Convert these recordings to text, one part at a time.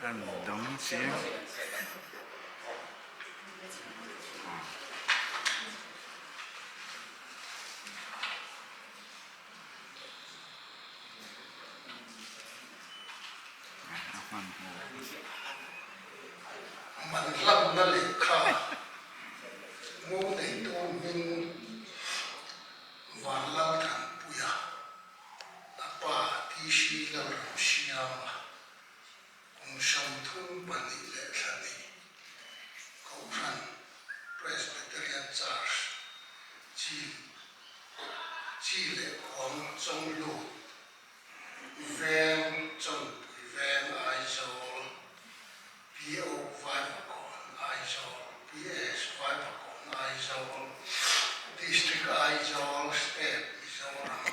An dang chiang. Man hlanna lehkha mu neitu hming Vanlalthanpuia a pa TC Lalramsiama kum 32 leh thla hnih Kohhran Presbyterian Church Chin Chi leh Khuang Chawnglut Veng Chawnpui Veng Aizawl PO Vaivakawn Aizawl PS Vaivakawn Aizawl District Aizawl State Mizoram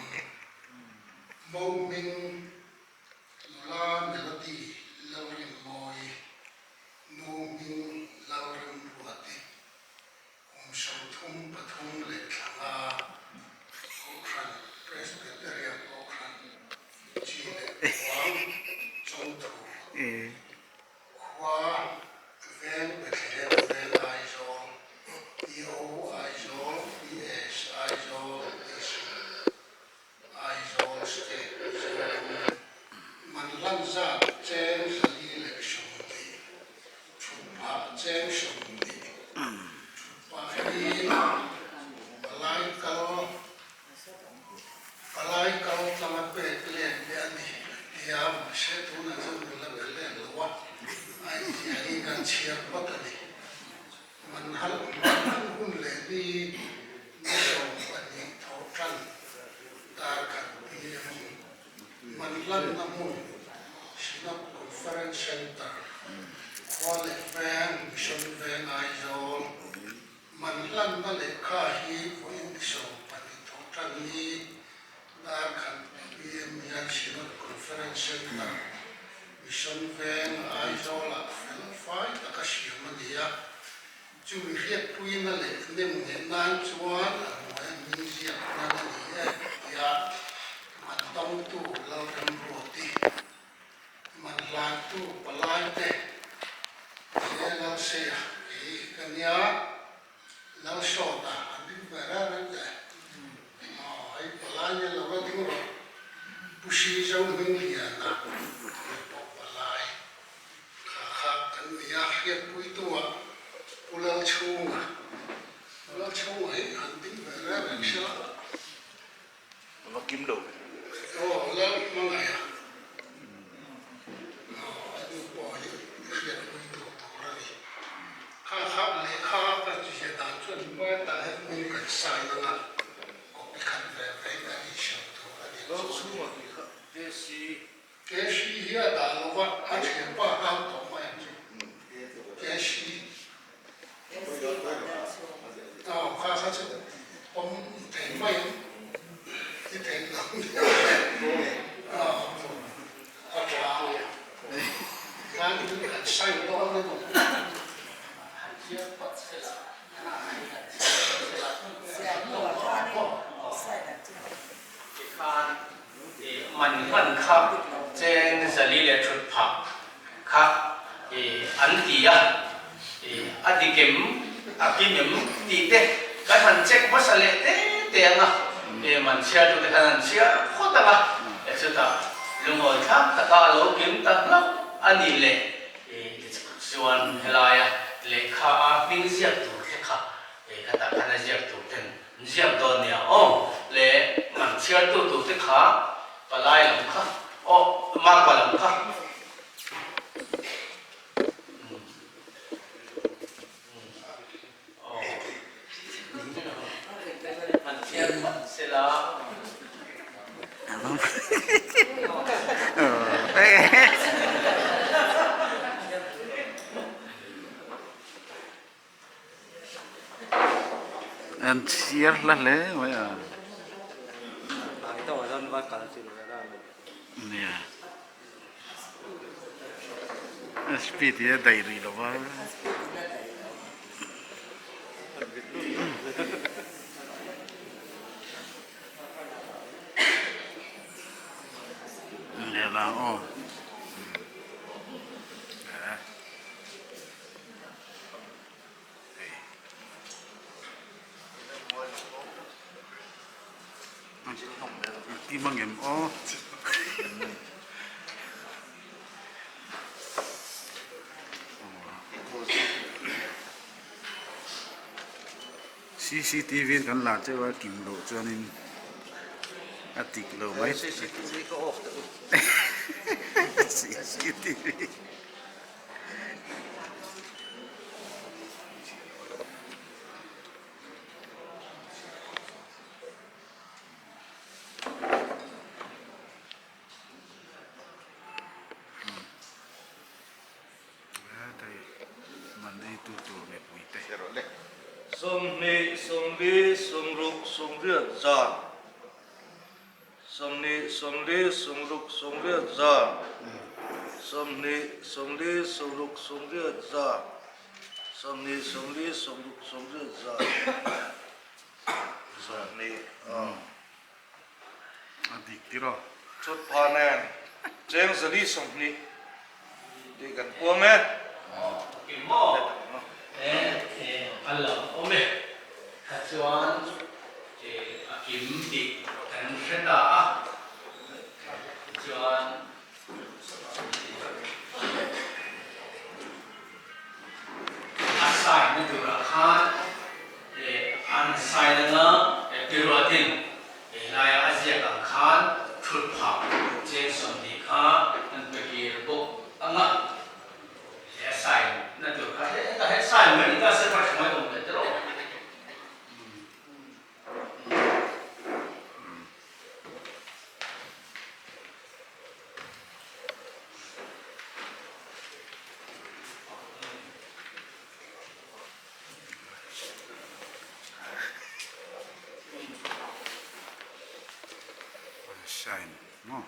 Mo Hming Nula Melody Lalrinmawi Nu Hming Lalremruati Kum 33 leh thla nga Kohhran Presbyterian Kohhran Chi leh Khuang Chawngthu Khua Veng Bethlehem Veng Aizawl PO Aizawl PS Aizawl District Aizawl State Mizoram man hlan zat cheng 120 thutphah cheng 20 thutphah hi palai kal palai kal tlanga pek let leh a ni tia mahse tunah chuan nula pe let lo a a inziah hi kan chhiar phawt a ni. Man hal man hal hun leh ni ni 12 thawh tan dar khat PM man lanna hmun Synod Conference Centre khua leh veng Mission Veng Aizawl man lanna lehkha hi vawiin ni 12 thawh tan ni dar khat PM hian Synod Conference Centre Mission Veng Aizawlah fel fai taka siam a ni a, chumi hriatpuina leh nem ngheh nan chuan a hnuaia hming ziak hman a ni e tia man dawngtu Lalremruati, man hlantu palaite Lalseia kei ka nia. Lalsawta an ding ve reng reng teh. Aw hei palai nge lo la ding rawh. Pu Hri Zo hming liana leh pawh palai kha kha kan ni a, hriatpuitu ah Pu Lalchhunga, Pu Lalchhunga hi han ding ve reng reng se la. Va kim lo. Aw Lal hmangaih a. Aw a nu pawh hi hriatpui tur tur a ni. Kha kha lehkha ka zia dan chuan hmaitah hian hming kan sign anga copy khat ve ve kan insiam tur a ni. Lal chhungah tih kha KC. KC hi a dah lo va, a thianpa khan tawh mai ang chu. KC. Aw kha kha chu awm thei mai ang i theih lo aw a tha khan kan sign dawn emaw Man hman kha cheng 400 leh thut phah kha an ti a, a dik em, a kim em tih te kan han check hmasa leh te te ang a, man chhiartute khan an chhiar phawt ang a, chutah lungawi thlak taka a lo kim ta hlauh a nih leh tichuan helaia lehkha a hming ziak tur te kha khatah khan a ziak tur ten Ziak dawn nia aw le man chhiartu tur te kha palai lam kha aw makpa lam kha. Man chhiar phawt sela. An chhiar hla hle mai a. Nia. A speed hi a daih rih lo va. hmel a aw. Kim ang em aw. CCTV in kan la cheu a kim loh chuanin a tik lo mai. CCTV ka off teh u. CCTV. 20, 40, 60, 40, 20, 40, 60, 40, 20, 40, 60, 40, 20, 40, 60, 40, 20. A dik tiraw. Chut pha nen cheng zali 20 tih kan puang e. Kim maw? E a lo awm e. Kha chuan a kim tih kan hre ta a. Tichuan A sign na turah khan an sign anga piruatin helaia a ziak ang khan thut phah cheng 20 kha an pe kir bawk ang a, he a sign na tur kha hetah hian sign mai ni ta se pa tha mai awm leh te rawh. Shine maw.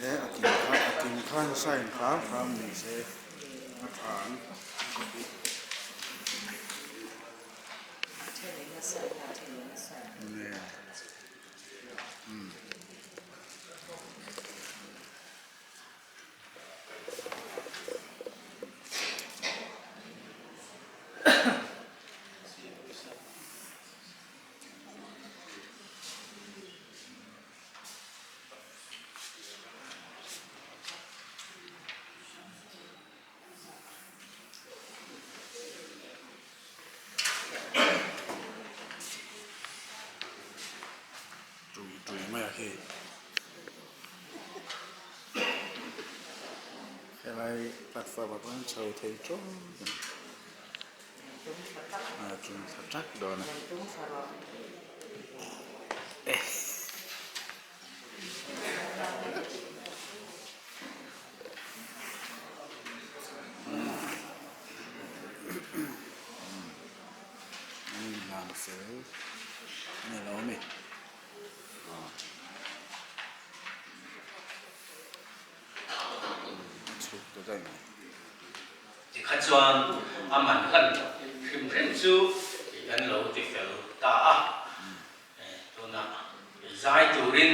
A kim kha a kim khan sign hram hram ni se a tha ang. Tui tui mai a khi. Helai platform ah pawh hian chho thei tawp a ni. A tum thla tak dawn a. An inhlang fel a ni lo a mi. A chhuk ta daih mai. Tikha chuan a man hlan hrim hrim chu kan lo ti fel ta a, tunah zai turin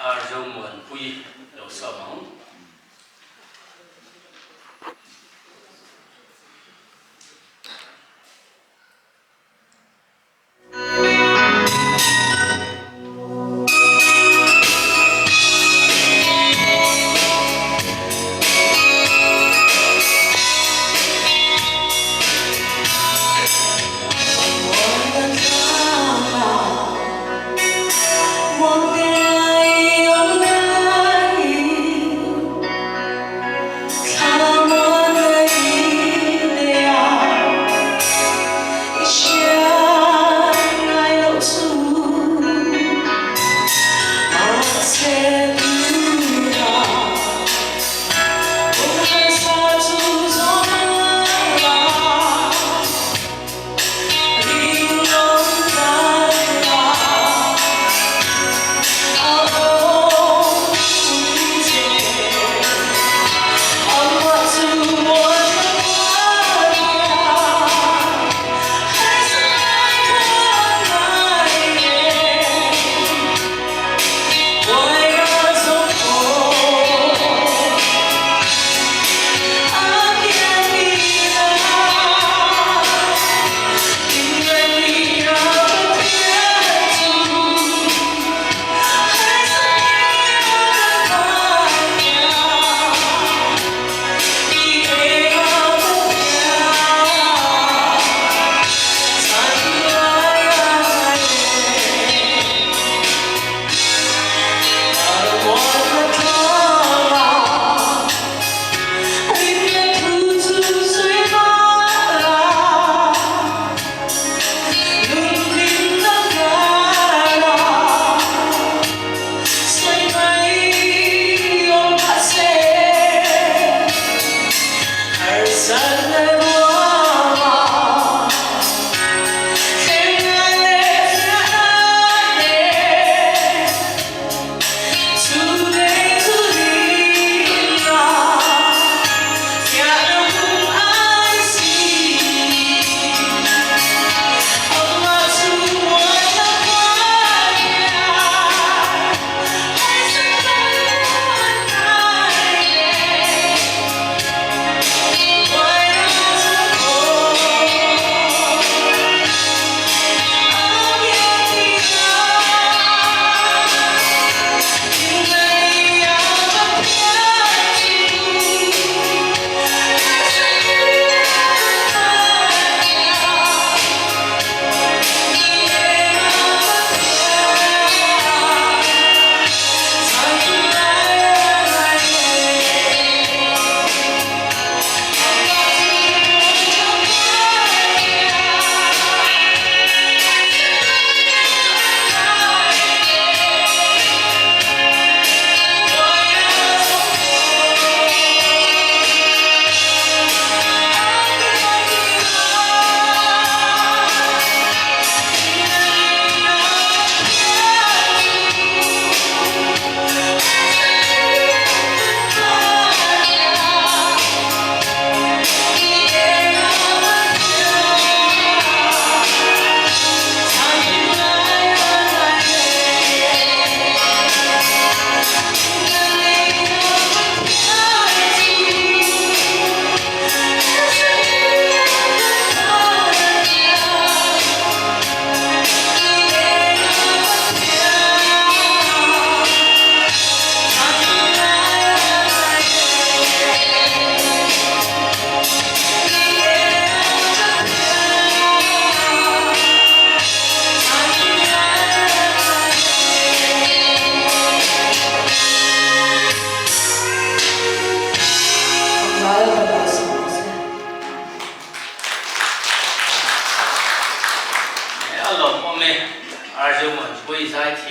Arzo Muanpui lo sawm ang.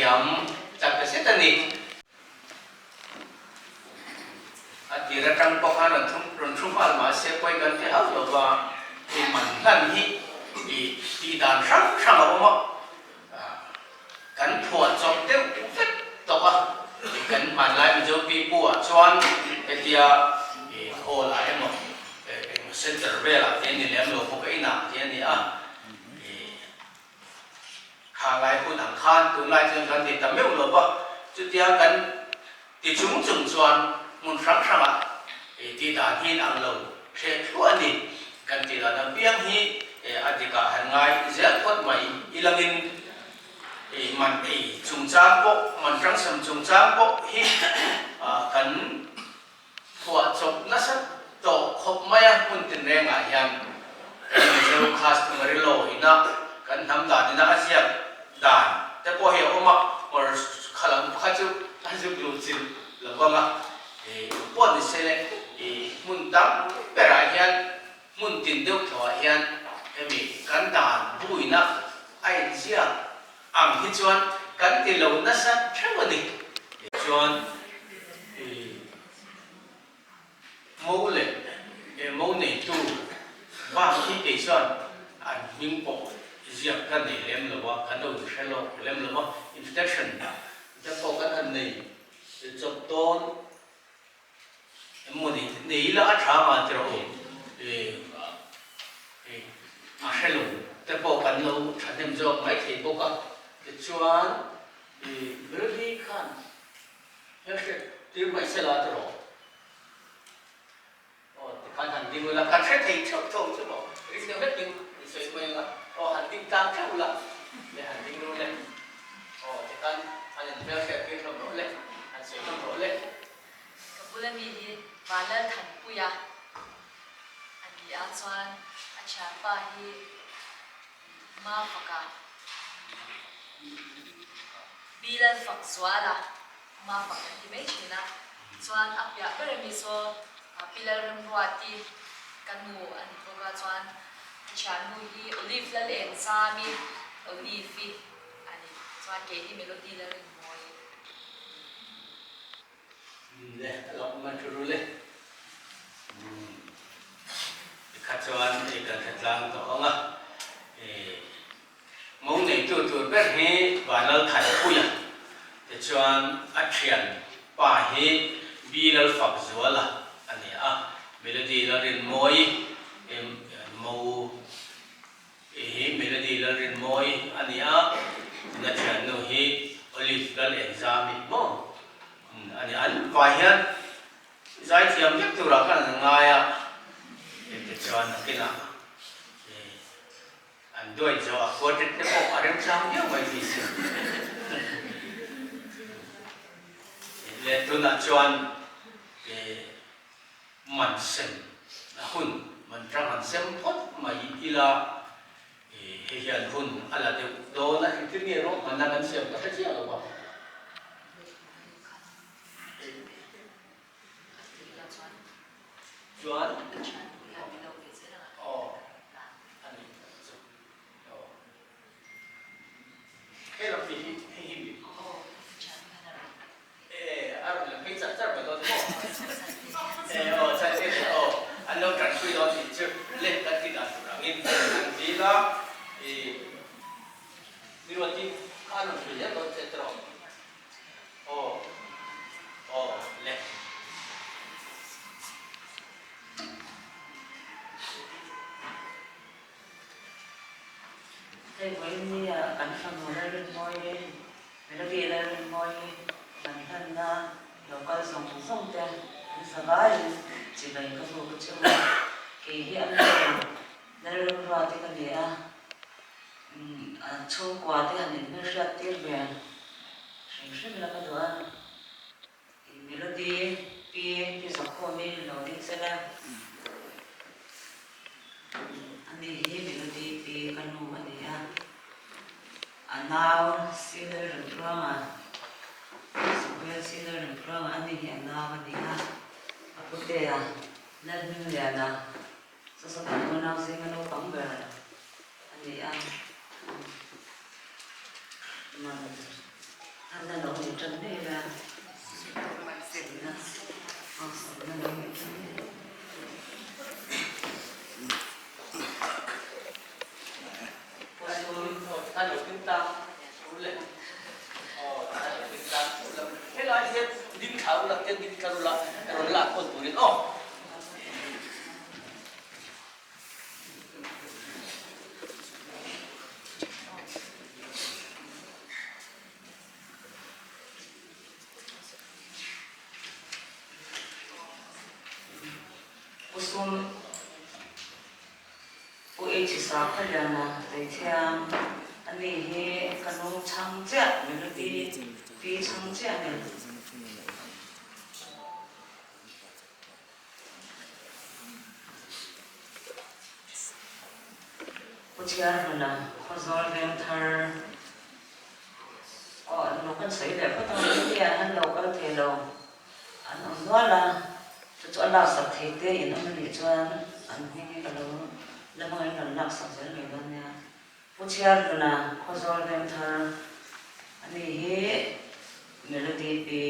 thiam tak zet a ni. A tir atang pawh khan rawn thum rawn thu nghal mah se pawi kan ti hauh lo va, hei man hlan hi ih tih dan hrang hrang a awm a, kan phuah chawp deuh vek tawh a, ih kan hmanlai Mizo pipu ah chuan hetia ih hall ah emaw eng center velah te a ni lem lo bawk a inah te a ni a, ih. Kha lai hun ang khan tunlai chuan kan ti ta meuh lo va, chutia kan ti chung chung chuan hmun hrang hrangah tih dan hi in ang lo hreh thluah a ni. Kan tih dan apiang hi a dikah han ngai zel phawt mai ilangin man ei chungchang pawh, man hrang sem chungchang pawh hi kan Phuah chawp nasa tawh khawp mai a, hmun tinrengah hian kan Mizo customary law ina kan hnam dan ina a ziak dan te pawh hi a awm a, hmar kha lam kha chu a zuk luh chilh lo vang a, pawh ni se le hmun tam berah hian hmun tin deuh thawhah hian hemi kan dan bu ina a inziak ang hi chuan kan ti lo nasa theuh a ni. Chuan i mo leh e mo neitu bak hi kei chuan an hming pawh ziak ka nei lem lo a, kan lo inhre lawk lem lo a, introduction te pawh kan han nei chawp dawn Emaw ni nei ila a tha nga ti rawh u. A hre lo te pawh kan lo thahnem zawk mai thei bawk a. Tichuan Melody khan hmelhriat tir mai se la ti rawh. Aw tikhan han ding ula kan hre thei theuh tho chu maw. Ring deuh hlek in i sawi mai anga aw han ding tlang theuh ula le han ding ru le. Aw tikhan han in hmelhriat tir hlawm rawh le han sawi hlawm rawh le. Ka bula mi hi Vanlalthanpuia a ni a, chuan a thianpa hi Mafaka, Bilalfakzuala, Mafak an ti mai thin a, chuan a piah ber ami saw Pilalremruati ka nu a ni bawk a, chuan a thiannu hi Olive Lalengzami, Olive-i a ni, chuan kei hi Melody Lalrinmawii. Le a lo awm a thu ru le. Tikha chuan hei kan hre tlang tawh ang a, mo neitu tur ber hi Vanlalthanpuia tichuan a thian pa hi Bilalfakzuala a ni a, Melody Lalrinmawii mo Hei hi Melody Lalrinmawii a ni a, tuna thiannu hi Olive Lalengzami maw a ni. An vai hian zaithiam vek turah khan an ngai a, hengte chuan nakinah an duai zawh a, quartet te pawh a remchang viau mai thei si. Leh tunah chuan Man sem a hun, man tang han sem phawt mai ila, hei hian hun a la deuh dawn a, engtin nge ruahmanna kan siam ka hre chiah lo va. Chuan aw a ni chu aw. Hei lam hi hei hi mi. E, a rawn la phei char char mai dawn maw? E aw, chhan te leh aw, an lo tanpui dawn tih chu le kan ti dan tur angin an dil a, i Miruati kha an rawn hrui zel dawn che tawh aw, aw le. Hei vawiin nia kan fanu Lalrinmawii, Melody Lalrinmawii kan hlanna lo kal zawng zawng te an zavaiin chibai ka buk a che u a, kei hi an nu Lalramrua te ka ni a, a chhungkua te han inhmelhriat tir ve hrim hrim ila ka duh a. Melody pi pi Zakhawmi lo ding sela. Ani hi Melody pi ka nu a ni a, a nau Senior Remtluanga, Samuel Senior Remtluanga ani hi a nau a ni a, a putea Lalhmingliana Sasa kan unau zinga naupang ber a ni a. Hlanna lo nei tan mai ila, sawmna aw sawmna lo nei tan mai ila. Pu Sum, Pu H Sakhaliana Tuithiang, a ni hi ka nu chhang chiah, Melody pi chhang chiah a ni. Pu Chhiarhluna Khawzawl Vengthar aw an lo kan sawi leh phawt ang India an lo kal thei lo an awm nual a, chu chu a laksak thei te in awm anih chuan an hming hi ka lo la hmangin rawn laksak zel mai dawn nia. Pu Chhiarhluna Khawzawl Vengthar a ni hi Melody pi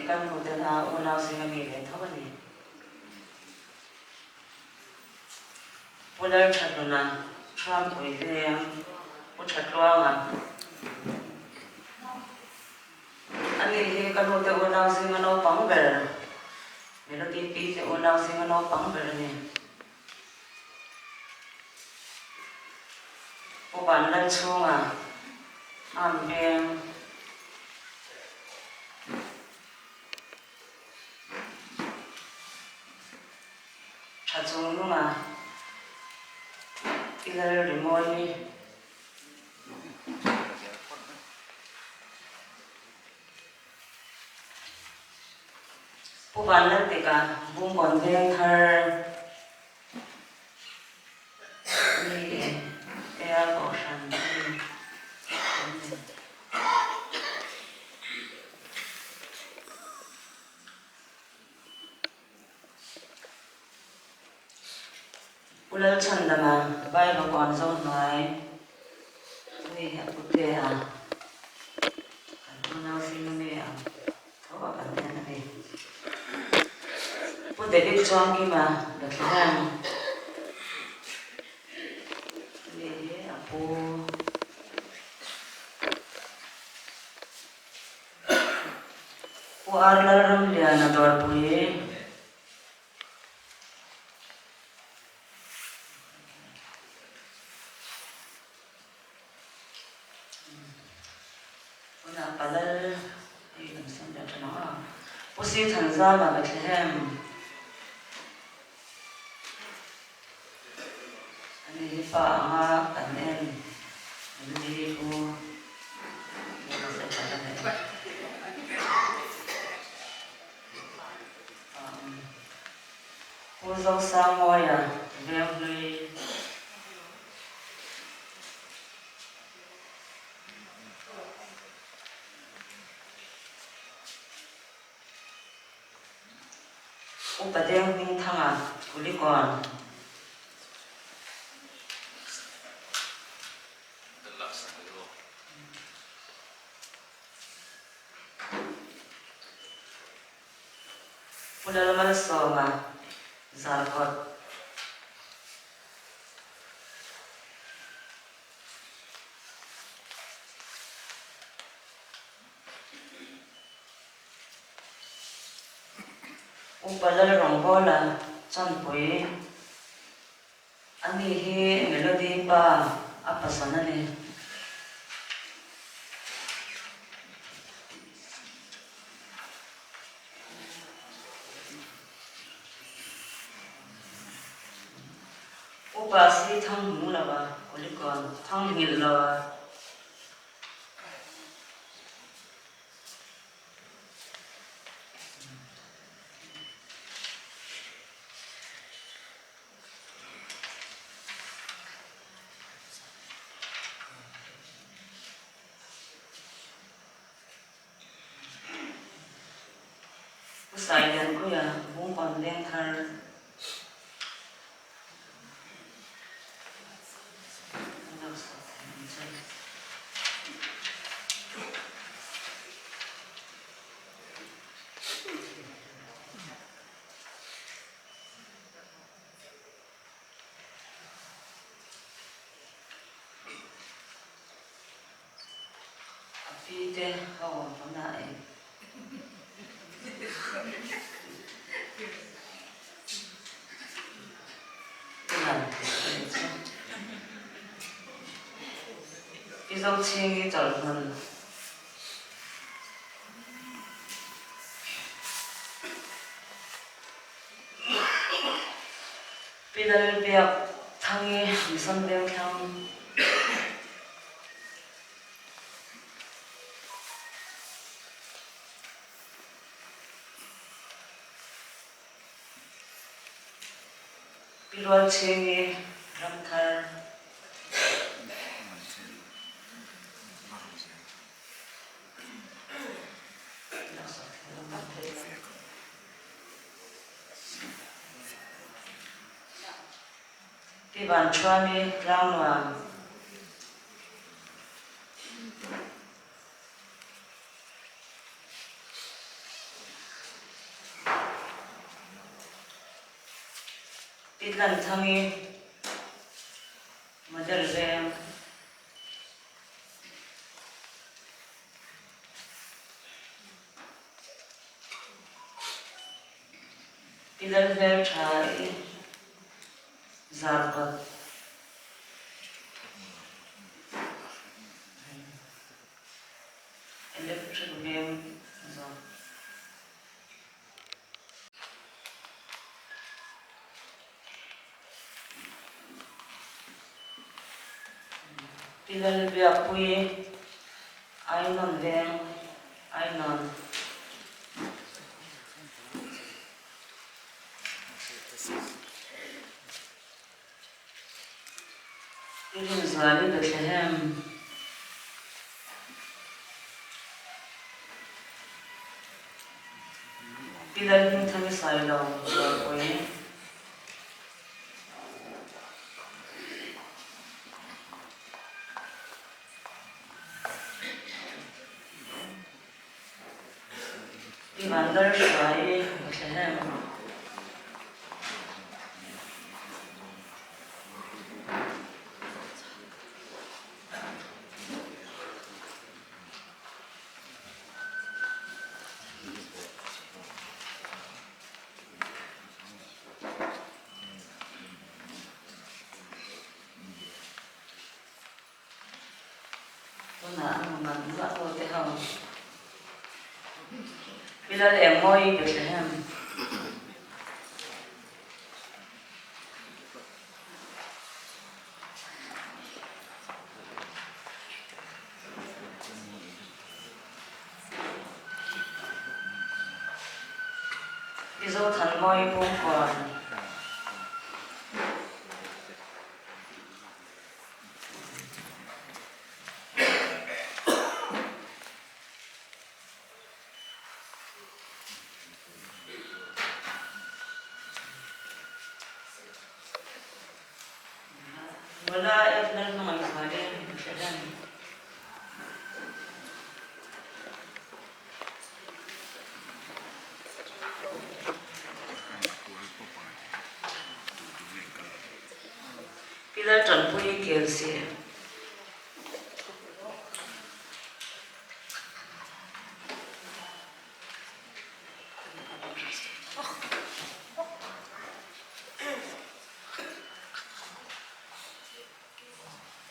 kan hnute hna unau zinga mi ve tho a ni. Pu Lalthahluna Thuampui Veng Pu Thatluanga a ni hi ka nute unau zinga naupang ber Melody pi te unau zinga naupang ber a ni. Pu Vanlalchhunga Am Veng. Tha chung nunga i lal rimawi. Pu Vanlalpeka Bungkawn Vengthar mi ea kohhran a ni an ni. Pu Lalchhandama Vaivakawn Zohnuai mi hi a pute a, kan unau zinga mi ang tho a kan en a ni. Pu David Chuangkima Bethlehem mi hi a pu. Pu Ar Lalramliana Dawrpui. Tunah Palal hei kan sawn leh tha ang a, Pu Sithanzama Bethlehem ani hi pa anga kan en Melody Pu Pu Zosangmawia Venghlui Upa Deng Hmingthanga Kulikawn. Pu Lalmalsawma Zarkawt. Upa Lalrawngbawla Chawnpui. Ani hi Melody pa a pasan a ni. Upa si Thanghmung lova Kulikawn Thanghngilh lova. Pu Sailianpuia Bungkawn Vengthar te ho tunah e. Tunah tih a ni chu. Pi Zochhingi chawlhhmun. Pi Lalbiak Thangi Mission Vengthlang. Pi Rualchhingi Ramthar. Pi Vanṭhuami Tlangnuam. Pi Tlanthangi Model Veng. Pi Lalhmelṭhai Zarkawt. Electric Veng zawk. Pi Lalbiakpui Ainawn Veng, Ainawn. Pi Rinzuali Bethlehem. Pi Lalhmingthami Sailo, Zualpui. Pi Vanlalhruaii Bethlehem. Tunah a hmu ngan nuah ho te ho. Pi Lal Engmawi Bethlehem. Pi Zothanmawi Bungkawn. Nula Edna hmangaihzuali ka hre reng. Pi Laltanpuii Kelsih.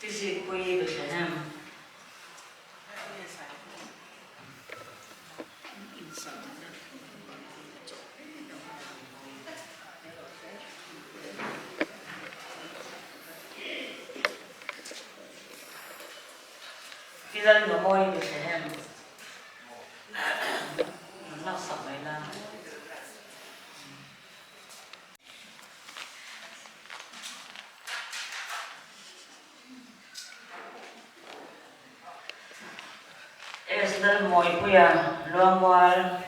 Pi Zikpuii Bethlehem. Pi Lalnawmawii Bethlehem. An laksak mai la. S Lalmawipuia Luangmual.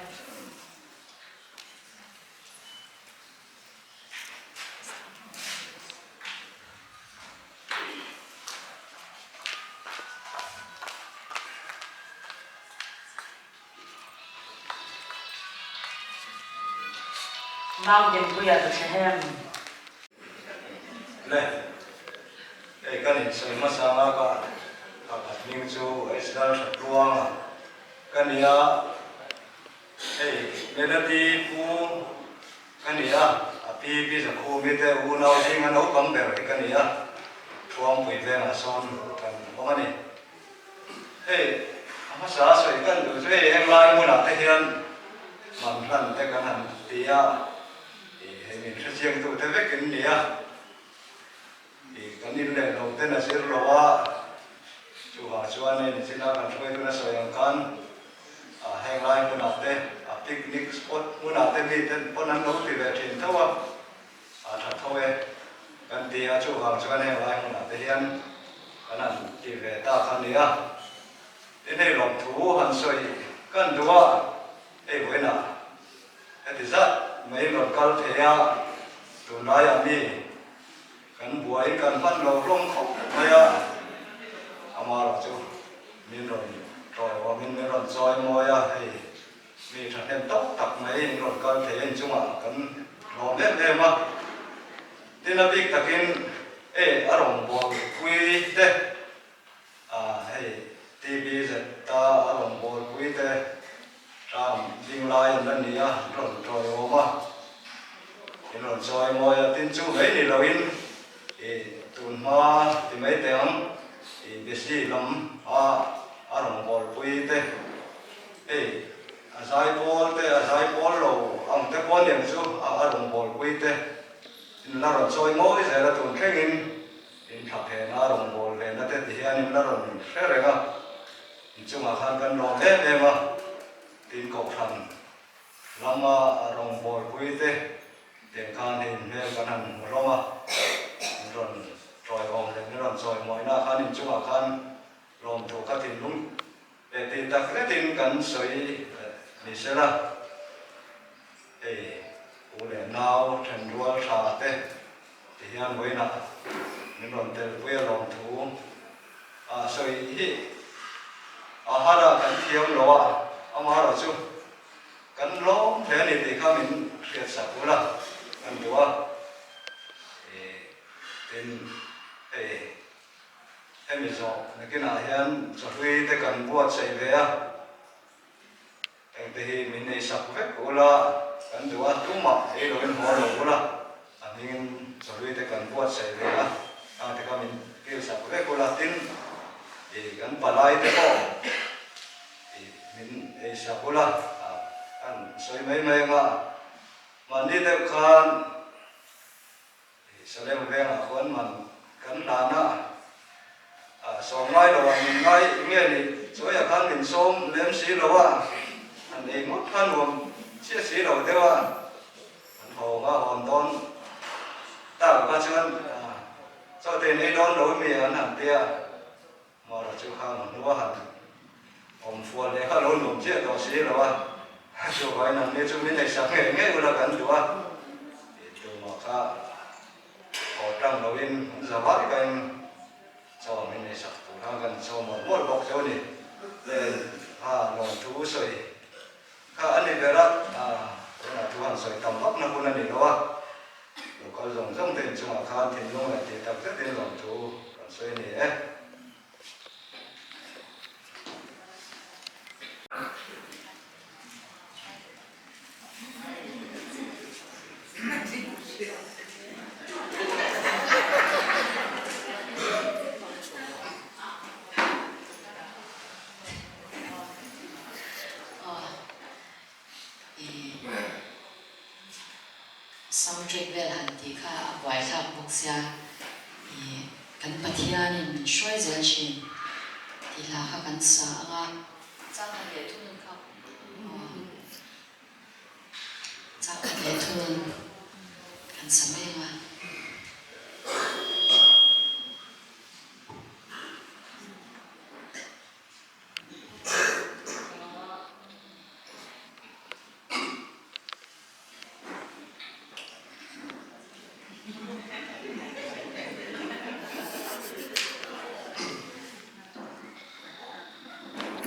Mangdinpuia Bethlehem. Le, hei kan insawi hmasa anga ka pakhat hming chu H Lalhratluanga. ka ni a, hei Melody pu ka ni a, a pi Pi Zakhumi te unau zinga naupang ber hi ka ni a, Thuangpui vengah sawn kan awm a ni. Hei a hmasa a sawi kan duh chu hei henglai hmunah te hian man hlan te kan han ti a, hei min hrechiangtu te vek in ni a. Ih, kan in leh lo ten a zir lo a, chuvang chuan hei nichina kan hruaitu na sawi ang khan ah heng lai hmunah te a picnic spot hmunah te mi ten pawn an lo ti ve thin tho a, a tha tho e kan ti a, chuvang chuan heng lai hmunah te hian kan han ti ve ta kha nia. Tin hei lawmthu han sawi kan duh a, hei vawiinah Heti zat mai rawn kal thei a, tunlaiah mi kan buai kan hman lo hlawm khawp mai a, amaherawh chu min rawn tawiawmin min rawn chawi mawi a, hei mi thahnem tak tak mai in rawn kal thei a inchungah kan hlawm em em a, tin a bik takin e a rawngbawlpui te A hei TBZ a a rawn bawlpui te tram ding lai an la ni a, an rawn tawiawm a, in rawn chawi mawi a, tin chu mai ni loin i tun hma ti mai teh ang i Besi lam a a rawn bawlpui te hei a zai pawl te a zai pawl lo ang te pawh aniang chu a a rawn bawlpui te in la rawn chawi mawi zel a tun thlengin In thla phena rawngbâwl vena te ti hian in la rawn hre reng a, in chungah khan kan lawm em em a, tin Kohhran lama rawngbâwlpui te tiang khan hei in hmel kan han hmu hlawm a, in rawn ṭawiawm leh min rawn chawimawihna khan in chungah khan lawmthu ka thinlung leh tih tak zetin kan sawi ni sela, hei u leh nau ṭhenrual ṭha te Ti hian vawiinah min rawn telpui a lawmthu a sawi hi a har a, kan thiam lo a, amaherawh chu kan lawm hle a ni tih kha min hriatsak ula kan duh a, tin hei hemi zawh nakinah hian chawhlui te kan buatsaih ve a. Engte hi min nei sak vek ula, kan duh a, tumah ei loin haw lo ula, a hmingin chawhlui te kan buatsaih ve a, khangte kha min kil sak vek ula, tin ih kan palai te pawh ih min ei sak ula, kan sawi mai mai anga mahni deuh khan Salem vengah khuan man kan hlan a, sawm ngai lo ah min ngai nge ni chawiah khan min sawm lem si lo a, han ei ngawt kha nuam chiah si lo deuh a, an haw nga hawn dawn tak kha chuan chaw te in ei dawn lo mi an han ti a, Mara chu kha hnu a han awm fual leh kha lo nuam chiah tawh si lo a, chuvangin an ni chu min ei sak ngei ngei ula kan duh a, tih tumah kha haw tang loin an za vai kain chaw min ei sak tur khan kan chaw mawlh mawlh bawk chu a ni. Heng kha lawmthu sawi kha a ni ber a, tunah thu han sawi tam vak na hun a ni lo a, Local zawng zawng te inchungah khan thinlung leh tih tak zetin lawmthu kan sawi a ni e. Sound track vel han tih kha a buaithlak bawk sia ih kan Pathianin min hruai zel thin tih hla kha kan sa ang a. Changkhat leh thunun kha aw changkhat leh thunun kan sa mai ang a.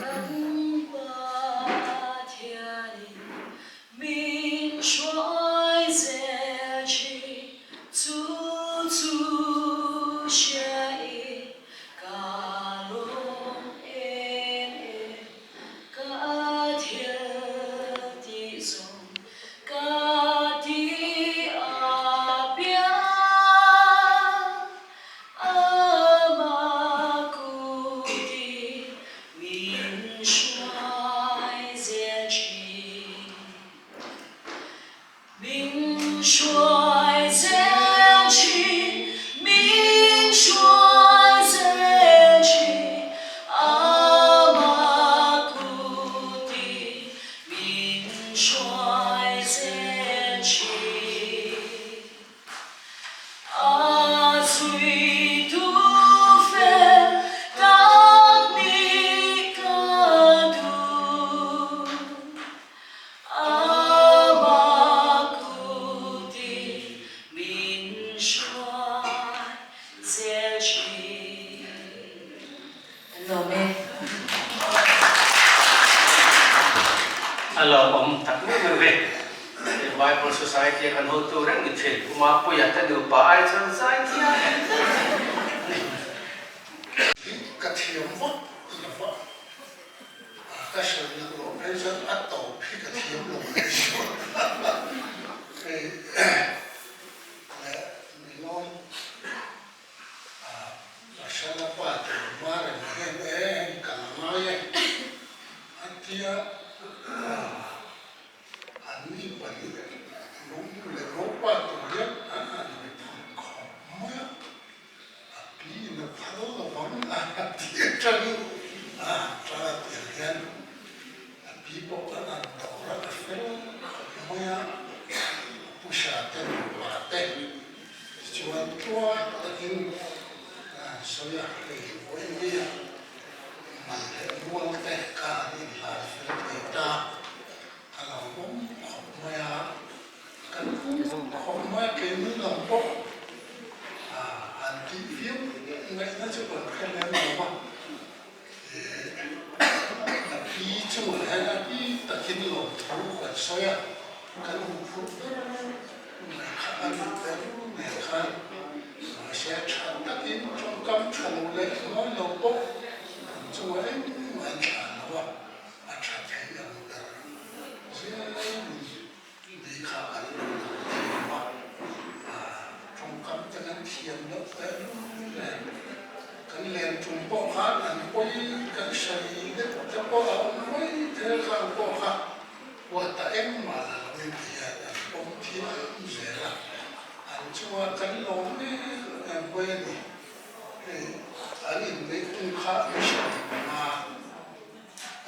Kan Pathianin min hruai zel thin. Chhui tu fel tak nih ka duh. Amah kutin min hruai zel thin. An lawm e. A lawmawm tak meuh meuh ve. Bible Society a kan hotu reng ni thin. Pu Mapuia te nupa ai chuan zai thiam em em a ni. Ka thiam vak lo va, ka hrilh lak loh phei chuan a tawp hi ka thiam lo mai chu. Hei leh Milawm. Pasala pa tur hma reng hian e heng kal a ngai e a tia an ni pahnih lung leh mopa tur hian an han ri phut khawp mai a, a pi in a phal lo vang a ti atangin a han ṭal a tiang hian a pi pawh an han dawr a, a fel khawp mai a, a pusha te nupa te. Tichuan tluang takin sawi a, hei vawiin man leh mual te kha an inhlan fel thei ta, a lo awm khawp mai a, kan pum khawp mai a, keini lam pawh han tih viau ngaihna chu kan hre lem lo va, a pi chungah hian a pi takin lawmthu kan sawi a, kan huphurh ber mai kha a ni ber mai khan mahse tha takin tawngkam tha lo leh ngawi lo pawh an chungah engmah an thlah lo a, a tha thei ang ber zelin lei kha an lo lang thiam a, tawngkam te kan thiam loh teh lul nen kan len tum pawh khan an pawi kan sawi deuh te pawh a awm mai thel khan pawh kha huat a engmah la lo in ti hian an pawm thiam zel a, an chungah kan lawm em em mai a ni. Hei an inneih hun kha mission panga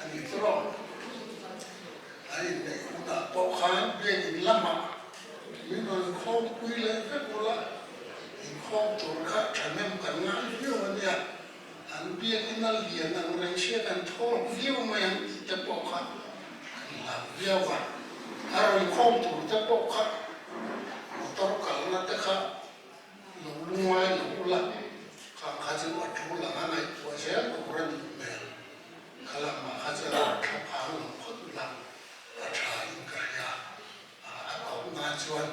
a ni tawh. A inneih hunah pawh khan biakinn lamah min rawn khawmpui leh vek ula, inkhawm tur kha thahnem kan ngai viau a nia, an biakinn a lian ang reng sia kan thawl viau mai ang tih te pawh kha kan hlau viau a, a rawn khawm tur te pawh kha motor kalna te kha lo lungngai lo ula, khang kha chu a tul ang a ngaihtuah zel tur a nih hmel. Kha lamah kha chuan a thla phang lo phawt ula a tha in ka hria. A tawp nan chuan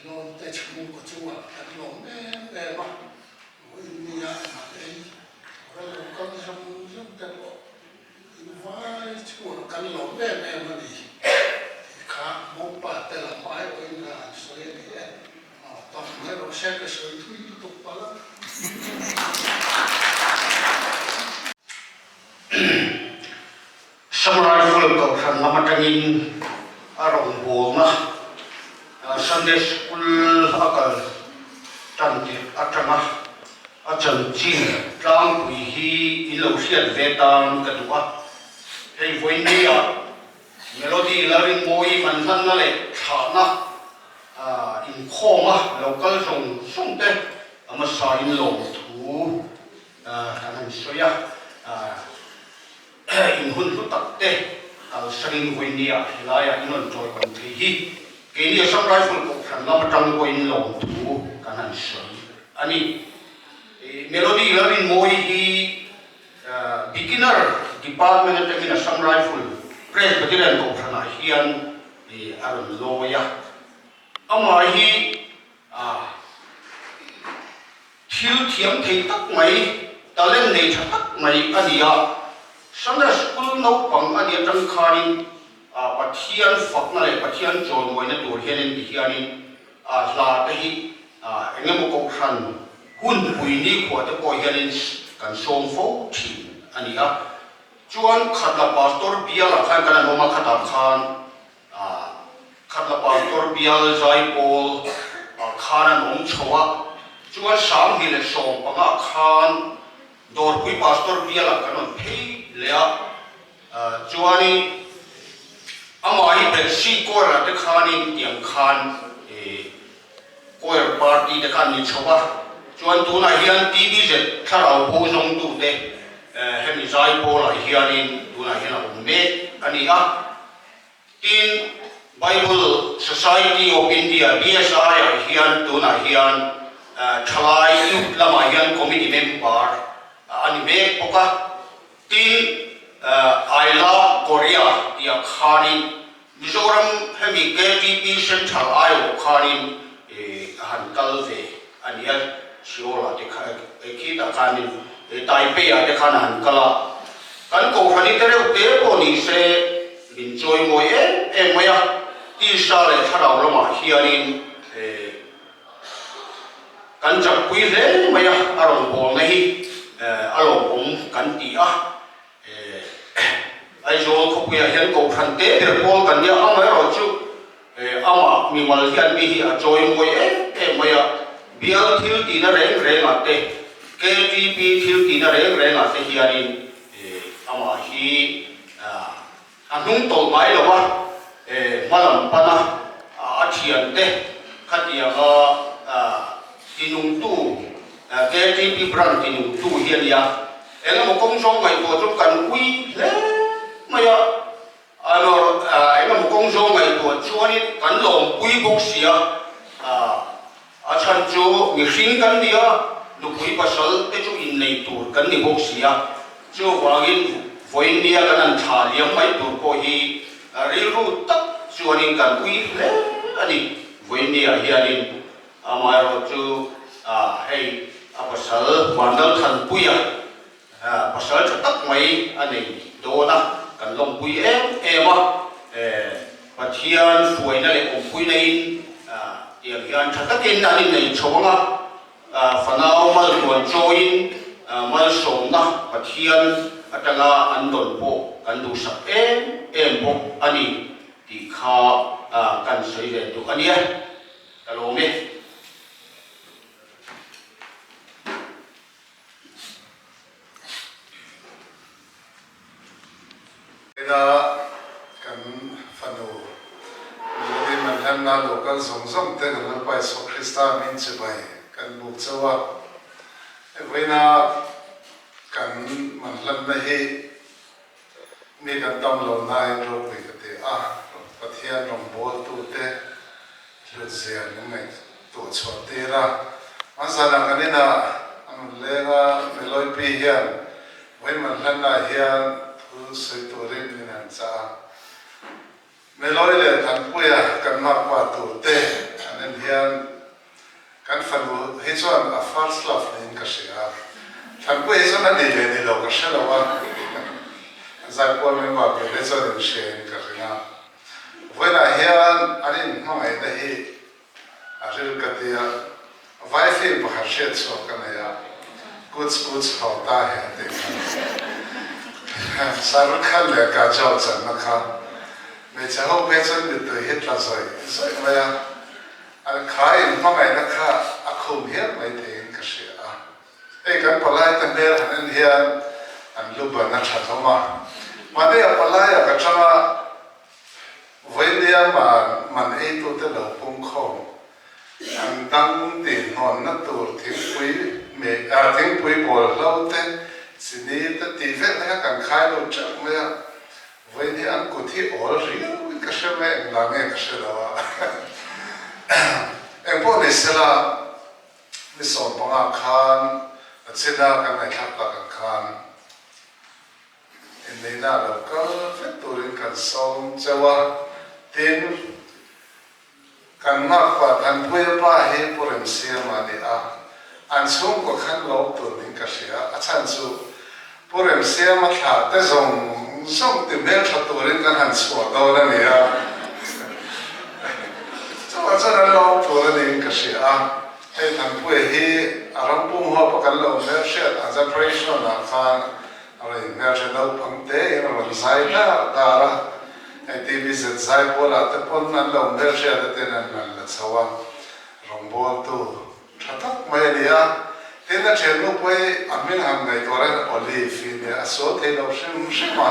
Milawm te chhungkaw chungah kan lawm em em a, vawiin nia man ei tura lo kal zawng zawng te pawh in vai chhungah kan lawm em em a ni tih kha Mopa te lam aiawhin kha han sawi a ni e. Tawp mai rawh se ka sawi thui lutuk palh a. Samurai Full Kohhran lam atangin a rawngbawlna Sunday School a kal tan tirh atanga a chanchin tlangpui hi in lo hriat ve tan ka duh a. Hei vawinia Melody Lalrinmawii man hlanna leh thlahna inkhawma lo kal zawng zawng te a hmasa in lawmthu kan han sawi a, in hun hlu tak te kalsanin vawinia helaiah in rawn chawiawm thei hi keini Assam Rifle Kohhran lam atang pawhin lawmthu kan han sawi a ni. Melody Lalrinmawii hi Beginner Department atangin Assam Rifle Presbyterian Kohhranah hian a rawn lawi a. Amah hi thil thiam thei tak mai, talent nei tha tak mai a ni a. Sunday School naupang a nih atang khanin Pathian fakna leh Pathian chawimawina tur hianin ti hianin hla te hi eng emaw kohhran hunpui nikhua te pawh hianin kan sawm fo thin a ni a. Chuan Khatla Pastor bialah khan kan an awm a, khatah khan Khatla Pastor bial Zaipawl ah khan an awm chho a. Chuan Sanghnih leh Sawmpangah khan Dawrpui Pastor bialah kan rawn phei leh a. Chuanin amah hi Bethsy Choir-ah te khanin tiang khan choir party te khan ni chho a. Chuan tunah hian TBZ thlarau bo zawngtute hemi zai pawlah hianin tunah hian a awm mek a ni a. Tin, Bible Society of India, BSI, ah hian tunah hian thalai youth lamah hian committee member a ni mek bawk a. Tin, I love Korea tih ah khanin Mizoram hemi KTP Central aiawh khanin a han kal ve a ni a, Seoul ah te kha khitah khanin Taipei ah te khan a han kal a, kan Kohhran te reuh te pawh ni se min chawi mawi em em mai a, tisa leh thlarau lamah hianin kan chakpui hle mai a, a rawn bawlna hi a lawmawm kan ti a. Aizawl khawpuiah hian Kohhran te ber pawl kan nia, amaherawhchu amah mimal hian mi hi a chawi mawi em em mai a, bial thil tihna reng rengah te, KTP thil tihna reng rengah te hianin amah hi a hnung tawlh ngai lo a, hma lam pana a thiante khatianga tinungtu KTP branch tinungtu hi a nia. Engemaw kawng zawng ngaihtuah chu kan ui hle mai a, engemaw kawng zawng ngaihtuah chuanin kan lawmpui bawk si a, a chhan chu mihring kan ni a, nupui pasal te chu innei tur kan ni bawk si a, chuvangin vawiin nia kan han thla liam mai tur pawh hi rilru tak chuanin kan ui hle a ni, vawiin niah hianin. Amaherawhchu hei a pasal Vanlalthanpuia pasal tha tak mai a nei dawn a, kan lawmpui em em a, Pathian hruaina leh awmpuina in tiang hian tha takin an innei chho ang a, fanau maltuan chawiin malsawmna Pathian atanga an dawn pawh kan duhsak em em bawk a ni tih kha kan sawi ve duh a nia. Ka lawm e. Ina kan fanu Melody Manhlanna local zawng zawng te kan Lalpa Isua Krista min chibai kan buk chauh a. Vawiina kan Manhlanna hi Mi kan tam lo nain ropui ka ti a, Pathian rawngbawltute hlutzia min ngaihtuah chhuah tir a. Hmanzanah kan inah a rawn leng a, Meloipi hian vawiman hlannaah hian thu sawi turin min han chah a. Meloi leh Thanpuia kan makpa turte an en hian Kan fanu hi chuan a first love niin ka hria. Thlanpuia hi chuan a ni leh ni lo ka hre lo a, Zaipual member ve te chuan in hria in ka ring a. Vawiinah hian an inhmangaihna hi a ril ka ti a, vai film pakhat hriat chhuak ka nei a, Kuch Kuch Hota Hai a tih kha. Shahrukh Khan leh Kajol channa kha hmeichhe ho phei chuan mittui hi tla zawih zawih mai a. An kha in hmangaihna kha a khum hial mai theiin ka hria a. Hei kan palai te hmel han en hian an lu ban a tha hlawm a. Mahni a palai ah ka chang a, vawinia man man eitu te lo pung khawm an dang tih hnawnna tur thingpui me ah thingpui bawl hlo te chini te tih vel te kha kan khai lo teuh mai a. Vawiin hi an kut hi awl riau in ka hre mai, engvang nge ka hre lo a. Engpawh ni sela, ni 15 khan a china kan ngaihthlak tak ang khan inneihna a lo kal vek turin kan sawm cheu a, tin, Kan makpa Thanpuia pa hi Pu Remsiama a ni a, an chhungkaw khan lawm tur niin ka hria. A chhan chu Pu Remsiama thlah te zawng zawng ti hmeltha turin kan han chhuah dawn a ni a, chuvang chuan an lawm tur a niin ka hria a. Hei Thanpuia hi a ram pum huapa kan lo hmelhriat ang zan Ration-ah khan A rawn inhmelhre naupang tein a rawn zai dar dar a, hei TV zet zai bualah te pawn an lo hmelhriat a ten an han la chho a, rawngbawltu tha tak mai a ni a, tin a thiannu pawh hi a hming han ngaihtuah reng Olive hi nia, a sual thei lo hrim hrim a,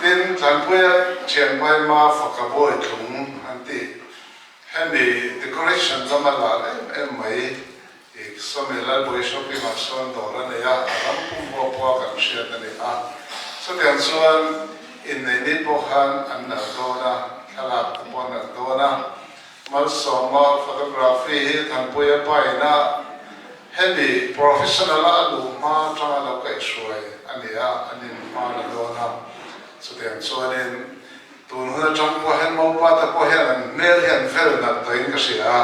tin Tlanpuia thianpai ma faka bawi tlung an tih hemi decoration lama lar em em mai. Sawmi Lalbawi Shopping ah sawn dawr a nei a, a ram pum huap pawh a kan hriat a ni a. Chutiang chuan inneih ni pawh khan an nalh dawn a, thlalak te pawh a nalh dawn a. Malsawma photography hi Thanpuia paina hemi professional a a luh hma atanga lo kaihhruai a ni a, an inhma la dawn a. Chutiang chuanin Tun hun atang pawh hian Maupa te pawh hian an hmel hi an vel nalh tawhin ka hria a,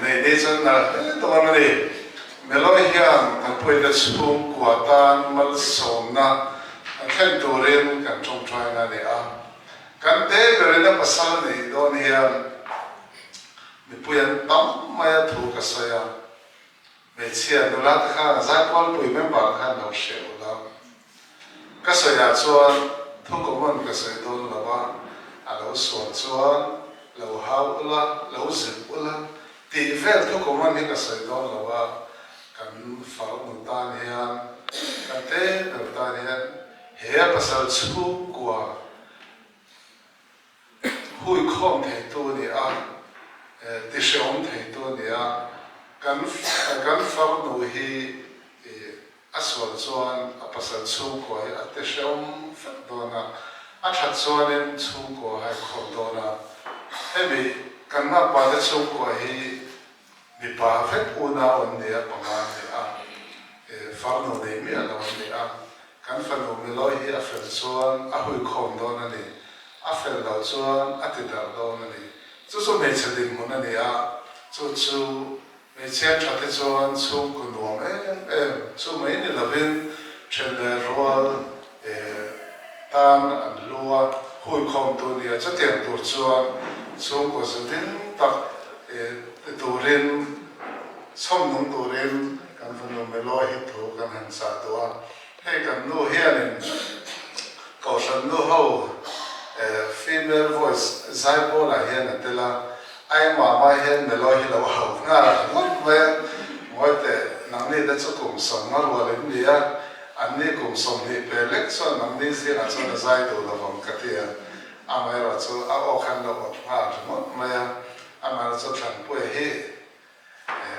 nei ni chuan nalh hle dawn a ni. Meloi hian kan puite chhungkua tan malsawmna an thlen turin kan tawngtaina a ni a. Kan te berin a pasal neih dawn hian mipui an tam mai a thu ka sawi a, hmeichhia nula te khan Zaipualpui member te khan lo hre ula. Ka sawiah chuan thu common ka sawi dawn lo a, a lo sual chuan lo hau ula, lo zilh ula tih vel thu common hi ka sawi dawn lo a, kan farnu tan hian, kan te ber tan hian he a pasal chhungkua huikhawm theitu a ni a, tihrehawm theitu a ni a, kan kan farnu hi A sual chuan a pasal chhungkua hi a ti hrehawm vek dawn a, a that chuanin chhungkua a inkhawm dawn a. Hemi kan makpa te chhungkua hi mipa vek unau an ni a, panga an ni a, farnu nei miah lo an ni a. Kan fanu Miloi hi a fel chuan a huikhawm dawn a ni, a fel loh chuan a ti darh dawn a ni. Chu chu hmeichhe dinhmun a ni a, chu chu Hmeichhia tha te chuan chhungkaw nuam em em chu mai ni lovin then leh rual tan an hlu a, huikhawm tu nia chutiang tur chuan chhungkaw zu ding tak ti turin chhawm nung turin kan fanu Melo hi thu kan han chah duh a. Hei kan nu hianin Kohhran nu ho female voice zaipawl ah hian a tel a, ai mama hian Melo hi lo hauh nghal ngawt mai a, ngawi teh nangni te chu kum 50 rual in ni a, anni kum 20 pe lek chuan nangni zingah chuan a zai duh lo vang ka ti a, amaherawh chu a aw khan lo awt nghal ringawt mai a, amaherawh chu Thlanpuia hi